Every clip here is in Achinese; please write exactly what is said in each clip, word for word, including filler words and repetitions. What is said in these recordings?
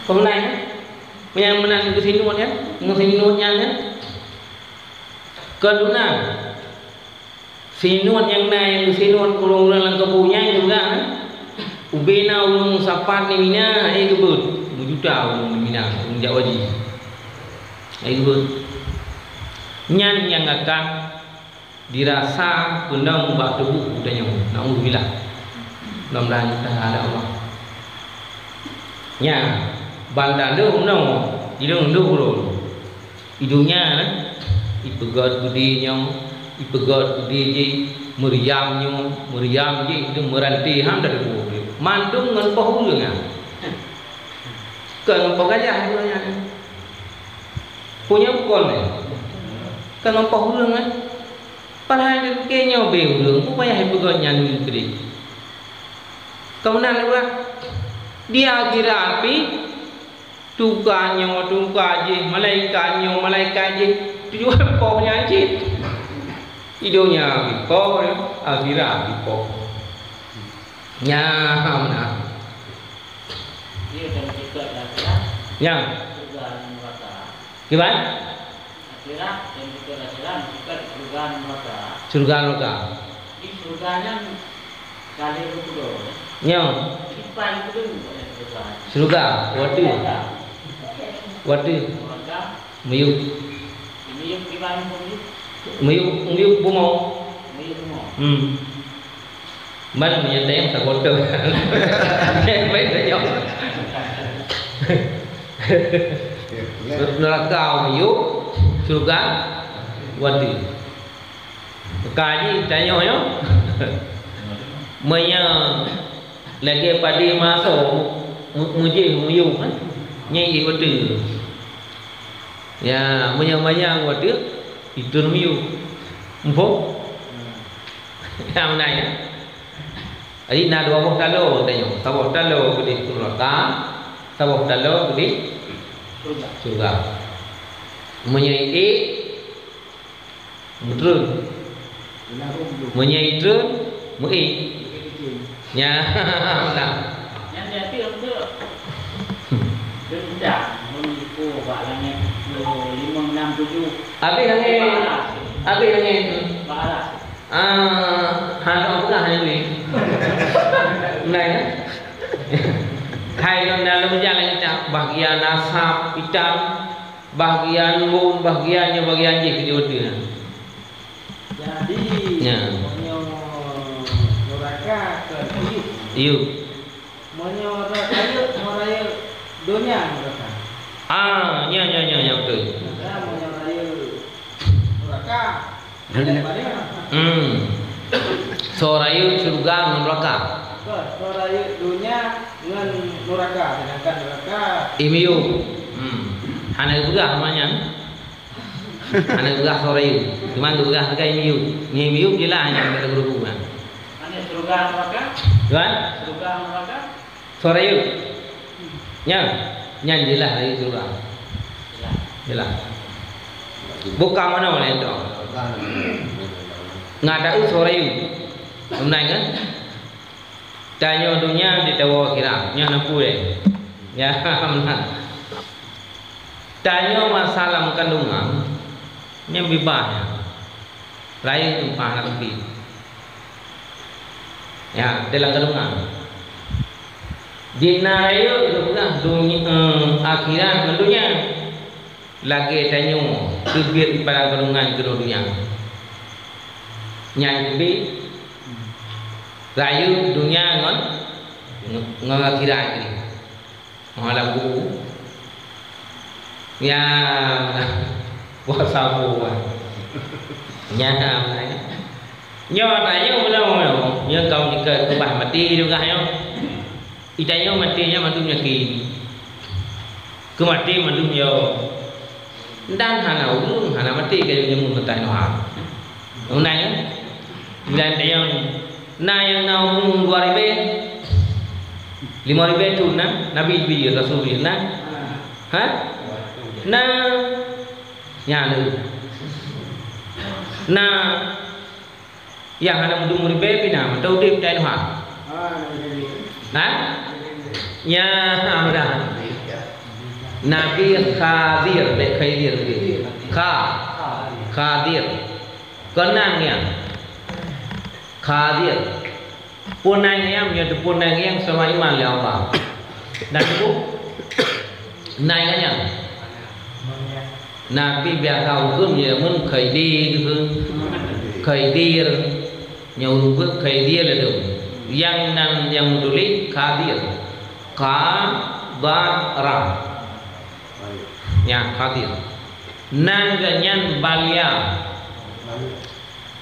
Kon meunan, nyang meunan geusinot nyan, meusinot nyan, nyan. Kon meunan. Sinot nyang na nyang geusinot ureuëng-ureuëng lam kabu nyan juga, eh. Ubé na ureuëng sapat di Mina, eh, geubeuet. Meujuta ureuëng di Mina, ureuëng jak haji. Eh, geubeuet. Nyan nyang akan dirasa keunong bak tuboh geutanyoe. Naudzubillah. Mudah-mudahan kita ada Allah. Nya, ban tandeuh unoe, ilong lheueh uroe. Idunia, eh, ipeugöt beudé nyoe, ipeugöt beudé jih, meuriam nyoe, meuriam jih, itu meuranté han tatuboh. Mandum ngon poh ureuëng, ah. Kon ngon poh gajah dua nyan. Punya kon, eh. Kon ngon poh ureuëng, eh. Padahai keu nyoe bé ureuëng, peue payah ipeugöt nyan keudéh. Keunan lé bah. Di akhirat pih, tuka nyoe, tuka jih, malaikat nyoe, malaikat jih, tujuan poh nyan cit. Idunia pih poh, akhirat pih poh. Nyan, nah. Iya, dan kita dah, ya. Nyan. Surga dan neraka. Kiban? Akhirat, dan kita dah, ya, kita surga dan neraka. Surga neraka. Di surga nyan kali berkuda. Nyo. Di depan itu ada surga. Surga, wateue. Neraka. Wateue. Neraka. Miyueb. Miyueb kiban miyueb? Miyueb, miyueb bumoe. Miyueb bumoe. Hmm. Mana meunyoe tayang saboh teuk. Baik tayang. Neraka miyueb, syurga wateue. Kaji tanyoe nyoe. Meunyoe lagèe padé maso mu-, mujih miyueb, eh, nyan jih wateue. Ya, meunyoe manyang wateue, itreun miyueb. Muphom? Ya, meunan, ya. Jadi, na dua boh taloe tanyoe. Saboh taloe keudéh neraka, saboh taloe keudéh syurga. Meunyoe ék, meutreun. Meunyoe itreun, meuék. Nyan, nah. Nyan jadi untuk berita, meuniko bak langit, limong, enam, tujuh. Habis langit. Bak alas. Habis langit. Bak alas. Ah, hana peugah hana duit. Nah, ya. Hai, lôn dalam jalan kita, bahagian asap hitam, bahagian embun, bahagian nyoe, bahagian jih keu dia. Jadi, ya. Meunyoe neraka keu iyup. Iyup. Meunyoe rot rayeuk, meunyoe rayeuk donya neraka. Ah, nya, nya, nya, nya, beutôi. Maka meunyoe rayeuk neraka, hmm. Hmm. Soe rayeuk syurga ngon neraka. Beutôi, soe rayeuk donya ngon neraka, sedangkan neraka. Imiyup. Hmm. Hana geupeugah namanya. Hana geupeugah soe rayeuk. Cuma geupeugah sagai miyup. Nyan miyup jeulaih nyan kata guru-guru nyan. Hana syurga neraka? Tuan? Syurga neraka? Soe rayeuk. Nyan. Nyan jeulaih rayeuk syurga. Jeulaih. Jeulaih. Bukan mana oleh tu. Ngadai soe rayeuk. Beunai kan? Tanyoe donya di tawoe akhirat, nyoe na peue? Ya, meunan. Tanyoe masa lam kandungan, nyoe bibah nyan. Rayeuk tumpah na teumpat. Ya, dalam kandungan. Di na rayeuk geupeugah donya, eh, akhirat ngon donya. Lagèe tanyoe teubiet di padang kandungan keunoe donya. Nyan teubiet rayeuk donya ngon, ngon akhirat jih. Ngon alam kubu. Ya, puasa buah. Ya, nyoe tanyoe, nyoe, nyoe kaum jikeubah maté juga nyoe. Di tanyoe maté nyan mandum yakin. Keu maté mandum yo. Dan hana ureueng hana maté ka jameun meutai Noha. Meunan, eh? Bila tanyoe na nyang na umu dua ribèe, lima ribèe thôn na, Nabi bi, Rasul bi na. Ha? Na. Nyan. Na. Nyang hana meudum ribèe pih na, mantong udép tai Tuhan. Ha? Ya, mudah. Nabi Khadir, bèk Khadir, Khadir. Kha-, Khadir. Keunan nyan. Khadir. Peue nan nyan, nyoe teupeue nan nyan seulama iman lé Allah. Dan ibu, nan nyan. Nabi biasa huköm nyan, mun Khadir, Khadir. Nyang ureueng beuet Khadir ladôm. Nyang nan nyang meutuléh Khadir. Kha, dha, ra. Nyan Khadir. Nan geuh nyan Balya.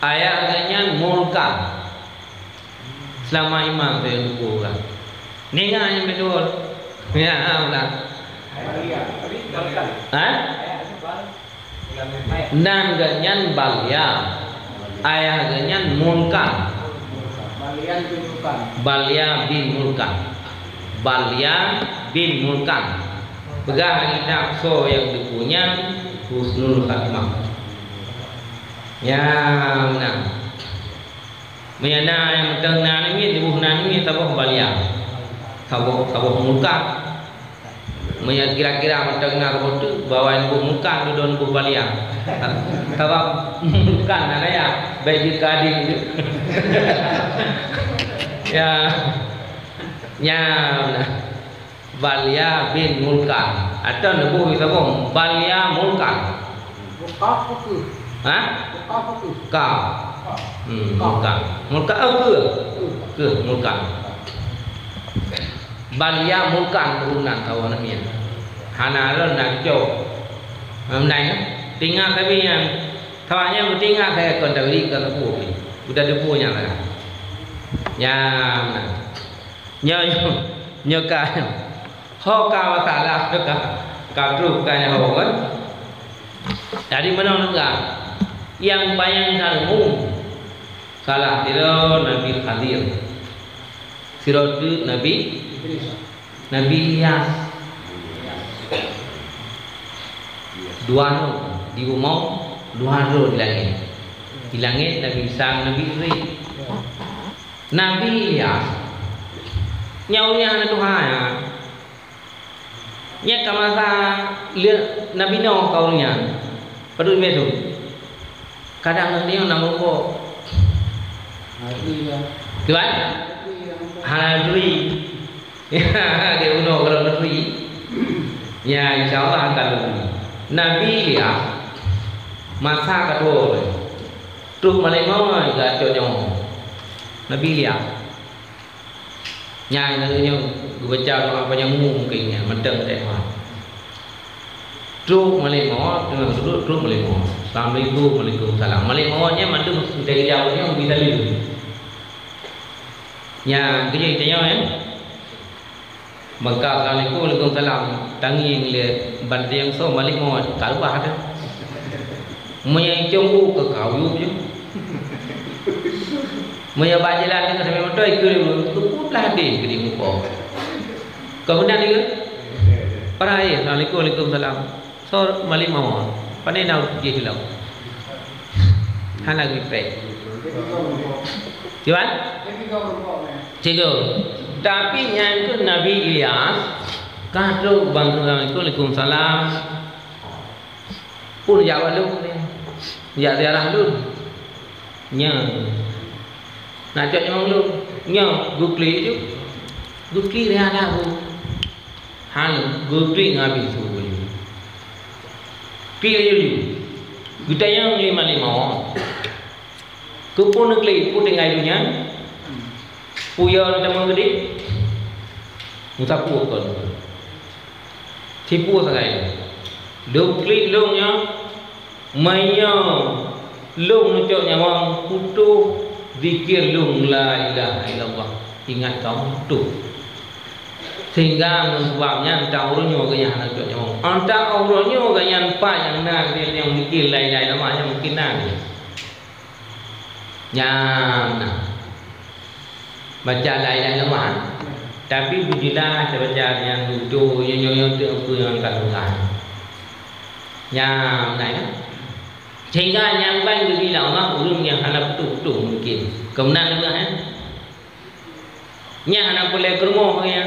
Ayah geuh nyan Mulkan. Seulama iman teuh buku kan. Ninga nyang beutôi. Ya, beuna. Ha? Nan geuh nyan Balya, ayah geuh nyan Mulkan. Balya bin Mulkan. Balya bin Mulkan. Peugah kitab soe nyang teupeue nyan Husnul Khatimah. Ya, meunan. Meunyo na nyang mantong na namiet, neuboh na namiet, saboh Balya. Saboh, saboh Mulkan. Meunyo kira-kira mantong na saboh teuk, bahwa neuboh Mulkan, dudoe neuboh Balya. Sabab Mulkan na ya, bèk jeuet keu adéng teuk. Ya. Nyan. Balya bin Mulkan. Atau neuboh saboh Balya Mulkan. Buka fokus. Ha? Buka fokus. Ka. Hmm, Mulkan. Mulkan, oh, keu. Keu, Mulkan. Balya Mulkan turunan tawa namiet. Hana lôn nak cok. Meunan, tinggai tapi nyang tawanya meutinggai saya kon tadi ka teupeue. Udah teupeue nyang lain. Nyang meunan. Nyoe, nyoe, nyoe ka, ho ka masalah, nyoe ka, ka trok ka nyoe ho kan. Jadi meunoe juga, nyang panyang that umum, salah sidroe Nabi Khadir, sidroe teuk Nabi, Nabi Ilyas. Dua droe di bumoe, dua droe di langét. Di langét Nabi Isa, Nabi Idris. Nabi Ilyas, nyan ureueng nyang hana tuha nyan. Nyan ka masa lé Nabi Nuh ka ureueng nyan. Padub ié tu. Kadang ureueng nyan na meurumpok. Tuan? Hana turi. Di unoe kalau negeri. Ya, insya Allah akan lebih. Nabi Ilyas masa kedua tu. Trok malaikat maut geucok nyoe. Nabi Ilyas. Nyan, nyan, nyan, geubaca doa panyang umum keu nyan, mantong teuh. Trok malaikat maut, teungoh sujud, trok malaikat maut. Assalamualaikum, waalaikumsalam. Malaikat maut nyan mandum dari jauh nyan, bisa lé. Nyan, keujeuet tanyoe, ya. Maka, "Assalamualaikum, waalaikumsalam." Tangieng lé bandeng so malaikat maut, ka reubah dah. Meunyo cong u ka kauyup je. Meunyo bak jalan deungon sambil moto, ikeu lé, teupeu blah deh keu di muka. Kau beuna deungon? Para ayah, "Assalamualaikum, waalaikumsalam." So, malaikat maut. Pane na ureueng jih lom. Hana geupreh. Cuman? Sigo. Tapi nyan keuh Nabi Ilyas, ka trok bang, "Assalamualaikum, waalaikumsalam." Pun jak bak lôn ni. Jak ziarah lôn. Nyan. Nak cok nyawong lôn. Nyan, geuklik ju. Geuklik ria dah bu. Han, geuklik ngabéh su bu ju. Klik ju ju. Geutanyong lé malaikat maut. Keupeue neuklik, peue tinggai donya? Peue yo tamong keudeh? Meusapeue kon. Sipeue sagai. Lôn klik lôn nyoe, meunyoe lôn neucok nyawong, putôh zikir lôn la ilaha illallah. Ingat kamoe putôh. Sehingga ngon sabab nyan, entah uroe nyoe geuhnyan hana cok nyawong. Entah uroe nyoe geuhnyan pat nyang na lé nyang zikir la ilaha illallah nyan mungkin na. Nyan na. Baca la ilaha illallah. Tapi beujeulaih tabaca nyang beutôi, nyoe, nyoe, nyoe, teuh peue nyang ka lôn peugah. Nyan na, ya. Sehingga nyang ban geubri lé Allah ureueng nyang hana putôh-putôh mungkin. Keunan peugah, ya. Nyan hana peureulèe keu rumoh, ya.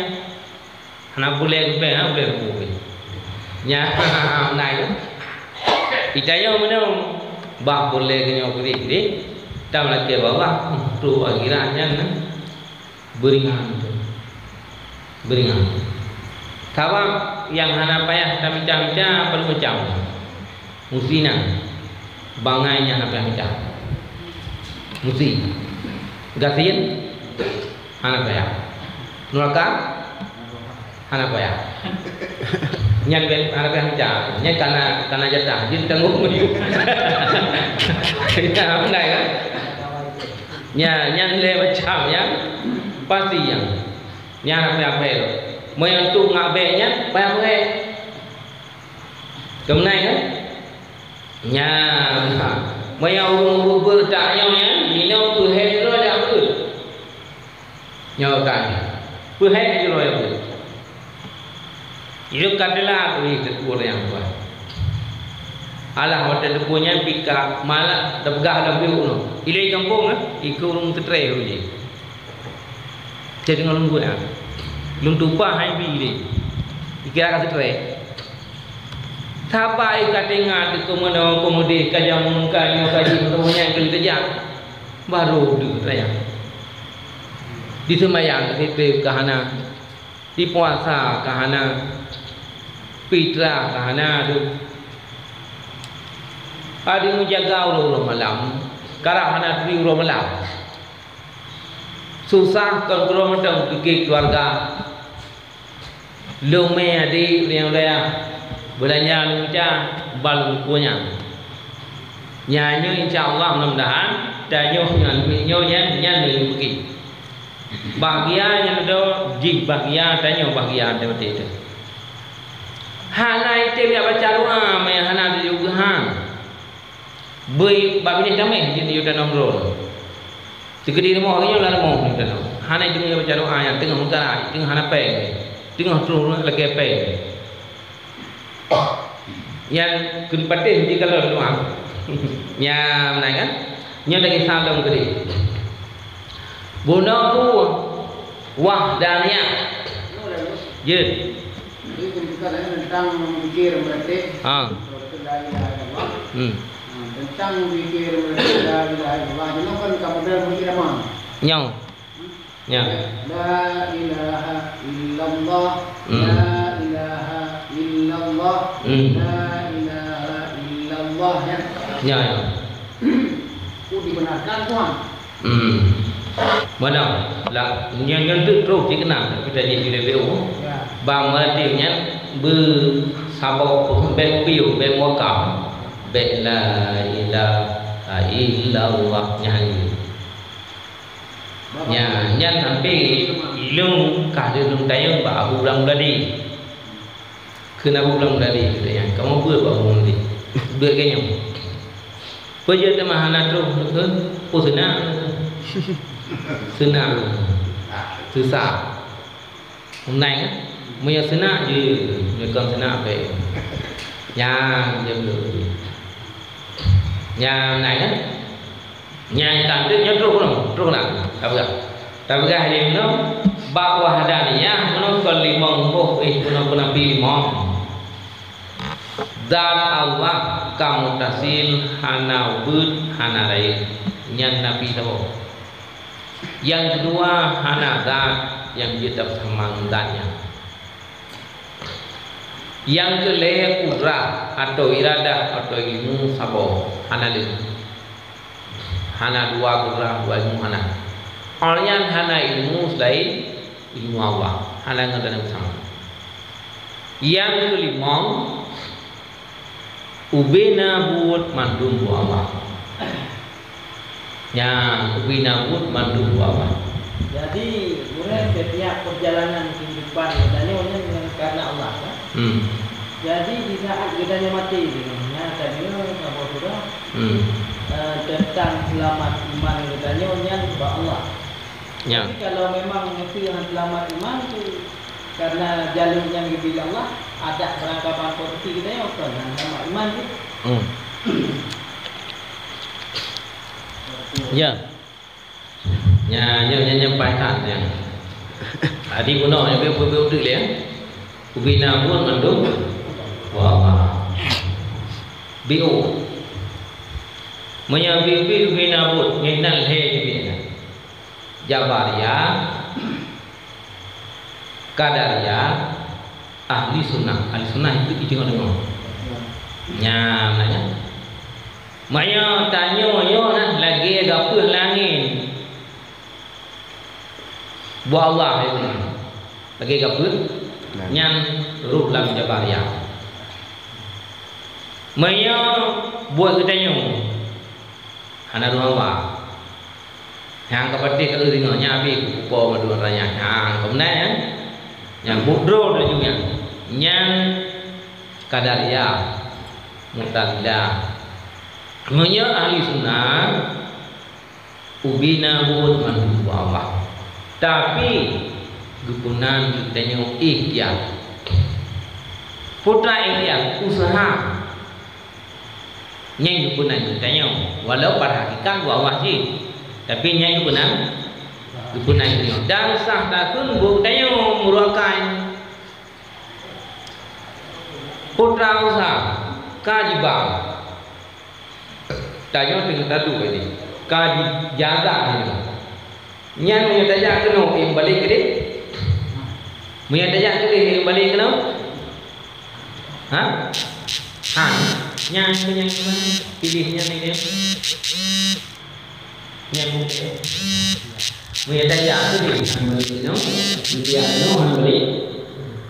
Hana peureulèe geupèe, hana peureulèe geupèe. Nyan, nah, itu. Ita nyoe meunyoe bah boleh ke nyoe kudik-kudik, tam lakée babah, hmm, tu akhirat nyan, nah. Beuringan tu. Beuringan. Sabab nyang hana payah tamita-mita, padum macam. Musti na. Bangai nyang hana payah mita. Musti. Gasien? Hana payah. Nuraka? Hana payah. Nyan bèk, hana payah mita. Nyan kana, kana jatah. Jeuet tanggong meunyoe. Nyan, kan? Nyan, nyan lé macam nyan. Pasti nyan. Nyan hana payah bèk. Meunyoe tu ngat bèk nyan, payah bèk. Keumeunai, kan? Nyan, ha. Meunyoe ureueng beubeureutak nyoe nyan, minong peuhèe sidroe jak beuet. Nyoe kan. Peuhèe sidroe jak beuet. Ilôn ka teulat wéh teupeu nyang buet. Alah watèe teupeu nyan pih ka malah teupeugah lam pih unoe. Ilèe gampông, eh, ikeu ureueng seutré uji. Jadi ngon lôn buet, ah. Lôn tumpah hai bi lé. Ikira ka seutré. Sapai ka teuingat keu meunoe, keu meudéh, ka jameun, ka nyoe, ka jih, meunoe nyan keu lheueh teujak. Barô deuh raya. Diseumayang ka sipéh ka hana, dipuasa ka hana, fitrah ka hana deuh. Adak meujaga uroe-uroe malam, karab hana turi uroe malam. Susah kon keudroe mantong pike keuluwarga. Lôn mè adik ureueng dayah, beulanja lôn ca, ban lôn punya. Nyan nyoe insya Allah mudah-mudahan tanyoe nyan, nyoe nyan, nyan lôn pike. Bahagia nyan do jih bahagia, tanyoe bahagia watèe teuh. Hana item jak baca doa, mè hana teujoh geuhan. Beuet bak binéh tamèh jeuet yue tanom droe. Teukeudi rumoh geuh nyoe lam rumoh nyoe tanom. Hana teungoh baca doa nyan, teungoh meukarai, teungoh hana péng, teungoh troh lakèe péng. Nyan keu patéh jikalon doa. Nyan meunan kan? Nyoe lagèe saleuem keudéh. Bunoe bu wahdaniyah. Jeuet. Jadi, ketika saya tentang memikir meretik, ha, la ilaha illallah. Hmm. Ha, tentang memikir meretik la ilaha illallah, itu kan kamu dalam mikir apa? Nyoe. Ya. La ilaha illallah, hmm, la ilaha illallah, hmm, la ilaha illallah, ya. Ya, ya. Itu dibenarkan, Tuan. Hmm. Mana? Lah, nyan, nyan tu terus dikenal kita di, di B B O. Ya. Bang melatih nyan beusabok, bèk piôh, bèk muka. Bèk la ilaha illallah nyan. Nyan, nyan sampai ilôn ka lôn tanyong bak Abu Ulang Uladi. Kheun Abu Ulang Uladi, kata nyan, "Kamoe beuet bak Abu Ulang Uladi." Beuet keu nyoe. Peue jeuet teuma hana troh, kheun, "Peue seunang?" "Seunang." Susah. Meunai kan? Meunyoe seunang jeuet, meunyoe kon seunang bèk. Nyan jeuet. Nyan meunai kan? Nyan kan, nyoe troh keunoe, troh na. Tapeugah. Tapeugah lé keunoe, bak wahdaniyah keunoe kon limong boh, eh, keunoe, keunoe pi limong. Zat Allah ka mutasil, hana ubit, hana rayeuk. Nyan nafi saboh. Nyang keudua, hana zat nyang jeuet tapeusamang zat nyan. Nyang keulhèe, kudrah atau iradah atau ilmu saboh, hana lé. Hana dua kudrah, dua ilmu hana. Awaknyan hana ilmu seulaén ilmu Allah, hana ngon tanyoe beusama. Nyang keulimong, ubena buet mandum buet Allah. Nyan, ubena buet mandum buet Allah. Jadi, gurèe, setiap perjalanan kehidupan geutanyoe nyan karena Allah, kan? Hmm. Jadi, di saat geutanyoe maté, nyan tadi, saboh surah, hmm, eh, tentang selamat iman geutanyoe nyan bak Allah. Ya. Tapi kalau memang meusti han selamat iman tu karena jalur nyang geubri Allah, adak beurangkapan posisi geutanyoe kon han selamat iman tu. Hmm. Ya. Nya, nya, nya, nya, pakat nya. Adi bunoe nya, beu, beu, beu, beu, ya. Ubena buet mandum. Allah. Biôh. Meunyoe biôh-biôh ubé na buet, nyan lhèe jih. Jabariyah, Qadariyah, Ahli Sunnah. Ahli Sunnah itu ijma deungoe. Nyan, nyan. Meunyoe tanyoe nyoe nah lagèe gapeuh langèt. Buet Allah itu. Lagèe gapeuh? Nah. Nyan rôh lam Jabariyah. Meunyoe buet geutanyoe hana rôh Allah. Nyang ka patéh ka deungoe nyan habéh kupo meudua raya. Nyang ka meunan nyan. Nyang buet droe laju nyan. Nyan Qadariyah, Mu'tazilah. Meunyoe Ahli Sunnah, ubé na buet mandum bak Allah. Tapi geupeunan geutanyoe ikhtiar. Putra ikhtiar, usaha. Nyan geupeunan geutanyoe, walau pada hakikat bak Allah cit. Tapi nyan geupeunan, geupeunan geutanyoe. Dan sah takheun buet geutanyoe meureukai. Putra usaha ka jiba. Tanyoe teungoh tadu tadi. Ka jijaga nyoe. Nyan meunyoe tajak keunoe, eh, balek keudeh. Meunyoe tajak keudeh, eh, balek keunoe. Ha? Ha. Nyan, nyan, nyan. Pilih nyan, nyan. Nyan mungkin. Meunyoe tajak keudeh, balek keunoe. Meunyoe tajak keunoe, balek.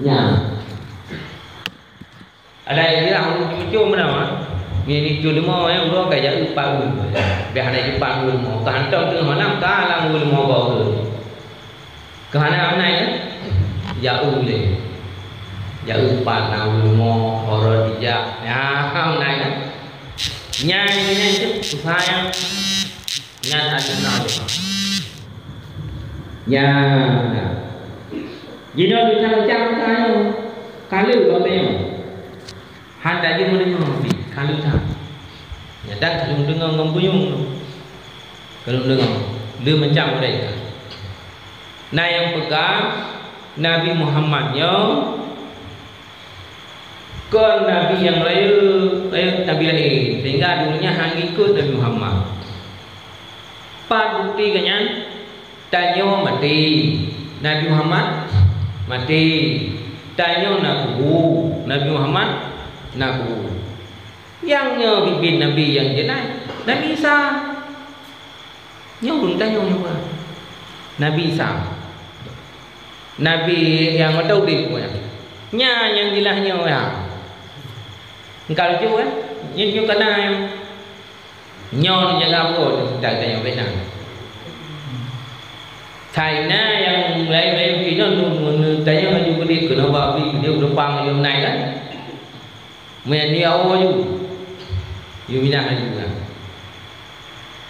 Nyan. Ada istilah ureueng cucung meunan, ah. Nyan cucung leumo, eh, uroe ka jak eu pat ureueng. Biasa hana jipat ureueng leumo. Ka hantom teungoh malam, ka lam ureueng leumo bak ureueng. Ka hana amnai, eh? Jak eu lé. Jak eu pat na ureueng leumo, horot dijak. Ya, amnai, eh? Nyan, nyan, nyan, tu susah, ya. Nyan ada nama. Nyan. Jinoe macam-macam ka nyoe. Ka lheueh bak nyoe. Han tajak meudeungoe pih, ka lheueh that. Nyata ka lheueh meudeungoe ngon buyueng. Ka lheueh meudeungoe. Lheueh macam mereka. Na nyang peugah Nabi Muhammad nyoe kon nabi nyang rayeuk, rayeuk nabi laén, sehingga donya han geukot Nabi Muhammad. Pat bukti keu nyan? Tanyoe maté, Nabi Muhammad maté. Tanyoe na kubu, Nabi Muhammad na kubu. Nyang nyoe biet-biet nabi nyang jeunai, Nabi Isa. Nyoe ureueng tanyoe nyoe, Nabi Isa. Nabi nyang meuteudeh pokoknya. Nyan nyang jeulaih nyoe, ya. Engkau lucu, kan? Nyoe, nyoe kana nyang Nyoe nyang apa tu, tak tanya benar. China nyang lain-lain pih nyoe, nu, nu, nu, tanya laju geude, keunoe bak bi, dia penumpang laju naik kan. Meunyoe dia awak laju, you minah laju kan.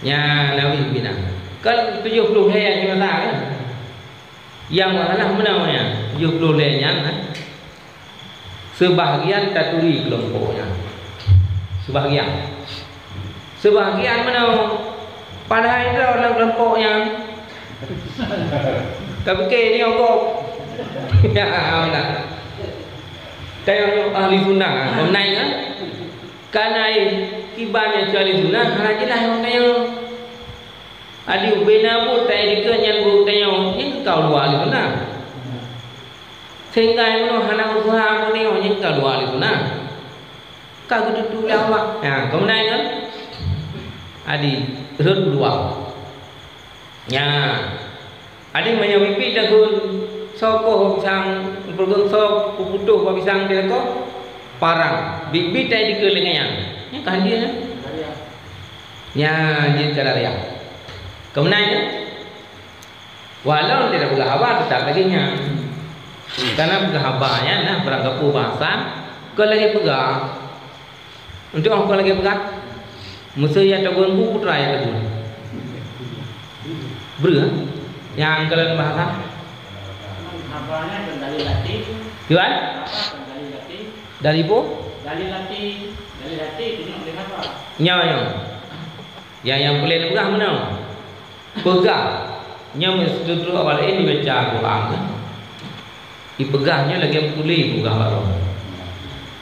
Nya, Nabi minah. Kan tujuh puluh lhèe nyang masa kan. Nyang masalah meunan nyan, tujuh puluh lhèe nyan, ha? Seubahgian taturi keulompok nyan. Seubahgian. Seubahgian meunoe. Padahai droe lam keulompok nyan. Tapike nyoe gob. Ya, nah. Tanyoe ahli sunnah, kon nai kan? Kana kiban nyang ahli sunnah, hana jeulaih ngon tanyoe. Adi ubena buet tai dikeue nyan buet tanyoe, nyan ka luwa ahli sunnah. Sehingga nyang meunoe hana useuha buet tanyoe, nyan ka luwa ahli sunnah. Ka geututoe lé Allah. Nyan, keumeunai nyan. Adi, rhot luwa. Nyan. Adi meunyoe biet-biet lagun, soe koh bak pisang, peugöt soe peuputoh bak pisang di lakoe, parang. Biet-biet tai dikeue lé nyan. Nyan ka hadiah nyan. Nyan jeuet keu dariah. Keumeunai nyan, walau tidak peugah haba, tetap lagèe nyan. Karena peugah haba nyan nah, barang gapeue bahasa, kon lagèe peugah. Untuk apa lagèe peugah? Meuseu ya tagun bu putra ya tagun. Breuh, nyang keulan bahasa. Haba nyan kon dalil hati. Tuan? Haba kon dalil hati. Dari bu? Dalil hati. Dalil hati tunjuk lé haba. Nyoe, nyoe. Nyang, nyang peureulèe peugah meunoe. Peugah. Nyoe meusidroe-droe awak laén jibaca Quran kan. Ipeugah nyoe lagèe meutuléh peugah bak droe.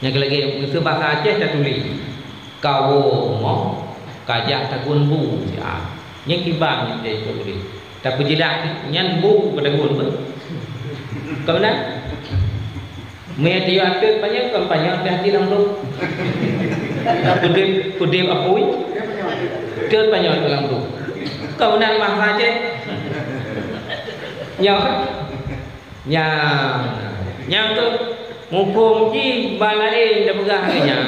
Nyang keu lagèe, meuseu basa Aceh tatuli, "Kawoe rumoh, kajak tagun bu siat." Nyan kiban nyan jai tatuli. Tapeujeulaih nyan bu keu tagun beuh. Ka meunan? Meunyo tiyok ateuet panyöt, kon panyöt teuh hati lam droe. Peudeuh, peudeuh apui. Teuet panyöt lam droe. Ka meunan basa Aceh. Nyoe. Nyang, nyang keu muphom jih ba laén tapeugah lagèe nyan.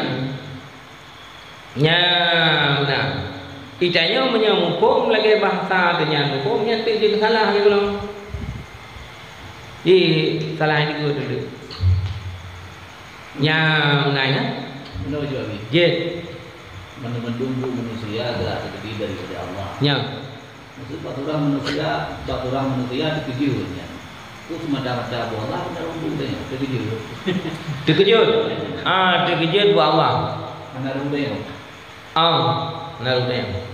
Nyang na. Geutanyoe meunyoe muphom lagèe bahasa teuh nyan muphom, nyan teuk jeuet salah lé ulang. Jih salah nyang teuk. Nyang na nyan. Beuna jaweueb. Jeuet. Mandum-mandum buet manusia gerak teukeudi daripada Allah. Nyan. Maksud bak surah manusia, bak surah manusia teukeujot nyan. Kok semata-mata buet Allah hana ureueng buet nyan, teukeujot. Teukeujot. Ah, teukeujot buet Allah. Hana ureueng buet nyan. Ah, hana ureueng buet nyan.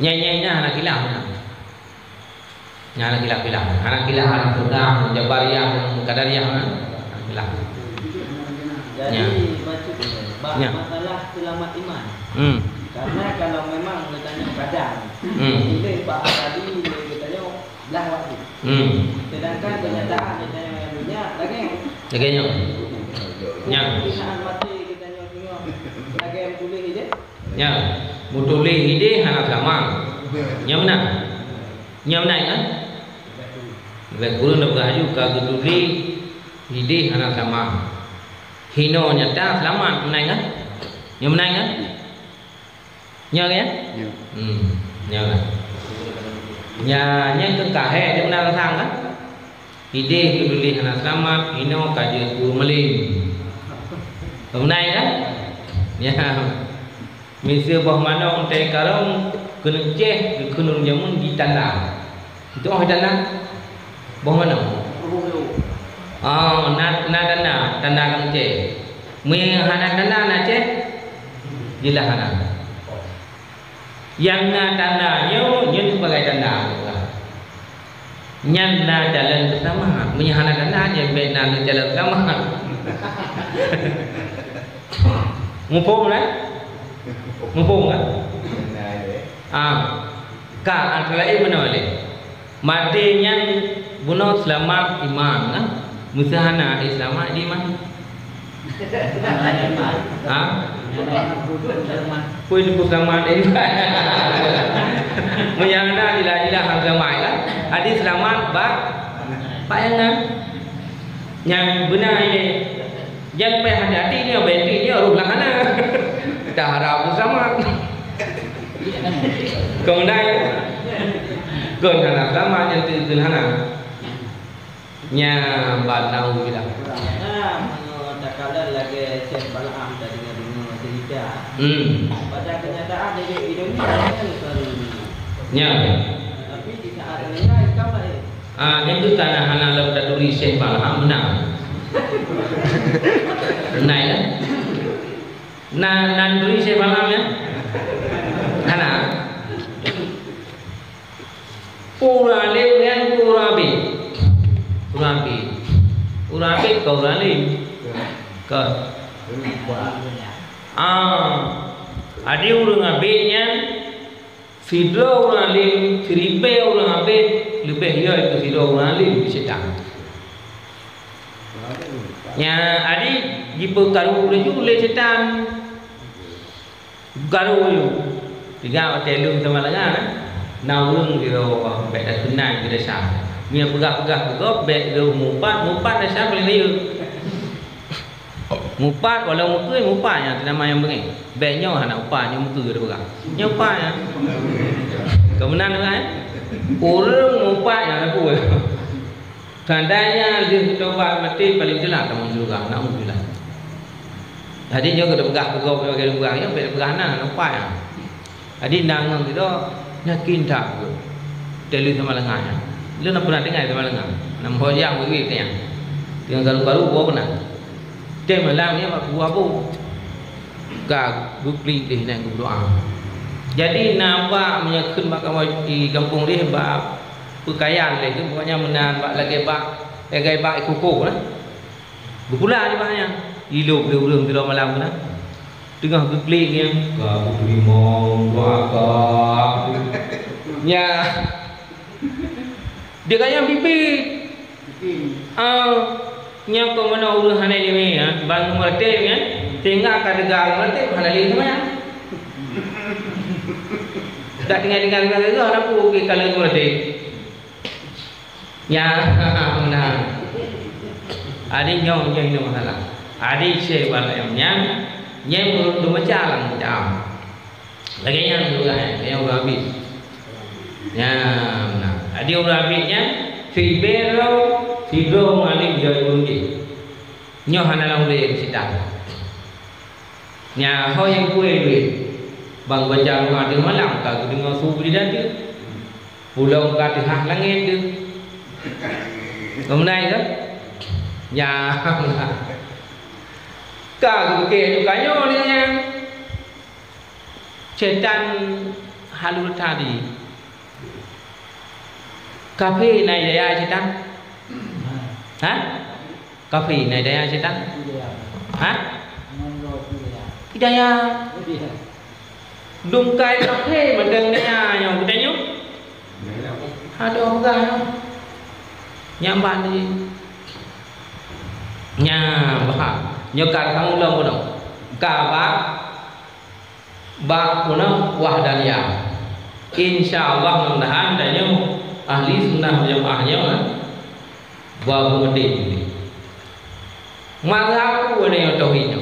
Nyan, nyan, nyan hana khilaf nyan. Nyan hana khilaf-khilaf. Hana khilaf, hana khilaf, Jabariyah, Qadariyah, hana khilaf. Jadi, nyan, bacut, bak, nyan, masalah seulamat iman. Hmm. Karena kalau memang geutanyoe kadang, hmm, tuléh bak tadi, geutanyoe blah waktu. Hmm. Sedangkan kenyataan geutanyoe nyang dunia lagèe, lagèe nyoe. Nyan. Pilihan maté geutanyoe singoh lagèe tuléh idéh. Nyan. Meutuléh idéh hana seulamat. Nyan meunan. Nyan meunan kan? Lagèe kureueng na peugah laju ka geutuléh idéh hana seulamat. Hino nyata seulamat, meunan kan? Nyan meunan kan? Nyoe kan? Nyoe. Hmm, nyoe kan? Nya, nyan keu kahé di meunan sang kan? Idéh geutuléh hana seulamat, hino ka jeuet keu meuléng. Meunan kan? Nya. Miseue boh manok teuh karông keuneuk céh, geukheun ureueng jameun jitanda. Itu oh tanda? Boh manok? Oh, na, na tanda, tanda keuneuk céh. Meunyo hana tanda na céh? Jeulaih hana. Nyang na tanda nyoe, nyoe sibagai tanda. Nyan na calon peuseulamat. Meunyo hana tanda, nyan bèk na lé calon peuseulamat. Muphom kan? Muphom kan? Ah. Ka, antara laén meunoe lé. Maté nyan bunoe seulamat iman, kan? Meuseu hana, eh, seulamat di iman. Ha? Peue teupeu seulamat di iman? Meunyo hana, jeulaih-jeulaih hana seulamat, kan? Jadi seulamat bak, bak nyang na. Nyang beuna ilée. Jangan payah hati-hati nyoe, berarti nyoe roh lam hana. Kita harap bersama. Kong dai. Kon hana sama nyang teukeun hana. Nya, ba naudzubillah. Nah, meunyoe takalon lagèe Syekh Balaam tadeungoe-deungoe cerita. Hmm. Pada kenyataan di dunia kan baru ini. Nya. Tapi di saat meninggal, kamu lain. Ah, nyan keuh ka na hana lom taturi Syekh Balaam meunan. Meunan, ya? Na, na taturi Syekh Balaam, ya? Hana. Ureueng alim nyan ureueng abéh. Ureueng abéh. Ureueng abéh kon ureueng alim. Kon. Ah. Jadi ureueng abéh nyan Sidroe ureueng alim, siribèe ureueng abéh, leubeh yo keu sidroe ureueng alim di syetan. Nya, jadi jipeukaru laju lé syetan. Karu laju. Ingat watèe lôn teuma lagèe nyan, na ureueng sidroe bèk takeunan keu desya. Meunyo peugah-peugah keu gob, bèk lôn mupat, mupat desya paléng rayeuk. Mupat, walau meukeue mupat nyang teunama nyang beungéh. Bèk nyoe hana upat, nyoe meukeue teupeugah. Nyoe upat nyan. Keu meunan teupeugah, eh? Ureueng mupat nyang na peue. Seandainya lheueh geutobat maté, paléng telat tamong syeuruga. Naudzubillah. Jadi nyoe geupeugah keu gob, nyoe geupeugah, nyoe bèk teupeugah na, hana upat nyan. Jadi, na ngon sidroe yakin that, teuh lheueh teuma lagèe nyan. Lôn na peunah tinggai teuma lagèe nyan. Na meuhojang beuet-beuet nyan. Teungoh karu-karu, boh peunah. Teuh malam nyan bak kubu Abu. Ka geuklik deh nyan geumeudoa. Jadi, na bak meunyoe kheun bak kamoe di gampông deh, bak peukayan lé kheun, pokoknya meunan bak lagèe bak, lagèe bak ikuko lah. Geupula di bah nyan. Ilop lé ureueng sidroe malam keunan. Teungoh geuklik nyan, ka kuteurimong doa ka. Nya. Dia kayang pipit. Ah, nyan kok meunoe ureueng hana ileumèe, ya. Ban meureuté nyan, sehingga ka teuga meureuté hana lé seumayang. Tak tinggai-tinggai ka teuga, na peue ka lheueh meureuté. Nya, nah. Adik nyoe, nyoe, nyoe masalah. Adik syekh Ibrahim nyan, nyan ureueng tu macam lam kitab. Lagèe nyan ureueng, lagèe nyan ureueng Abid. Nya, nah. Adik ureueng Abid nyan, sibero, sidroe ngon Abid jai ureueng jih. Nyoe hana lam ulèe sitan. Nya, ho nyang kueh duit. Bang baca doa di malam, ka geudeungoe su bri datu. Ulôn ka teuhah langèt deuh. Meunai ka? Nya. Ka geukheun tanyoe nyan. Setan halus tadi. Kafé na hidayah setan? Ha? Kafé na hidayah setan? Ha? Hidayah. Dum kai kafé mantong hidayah nyoe geutanyoe. Adoh peugah nyoe. Nyang ban lé. Nya, bah. Nyoe ka rhang ulôn bunoe. Ka bak, bak bunoe wahdaniyah. Insya Allah, mudah-mudahan tanyoe ahli sunnah wal jamaah nyoe, eh, bah, beumeuti. Mazhab peue nyoe tauhid nyoe?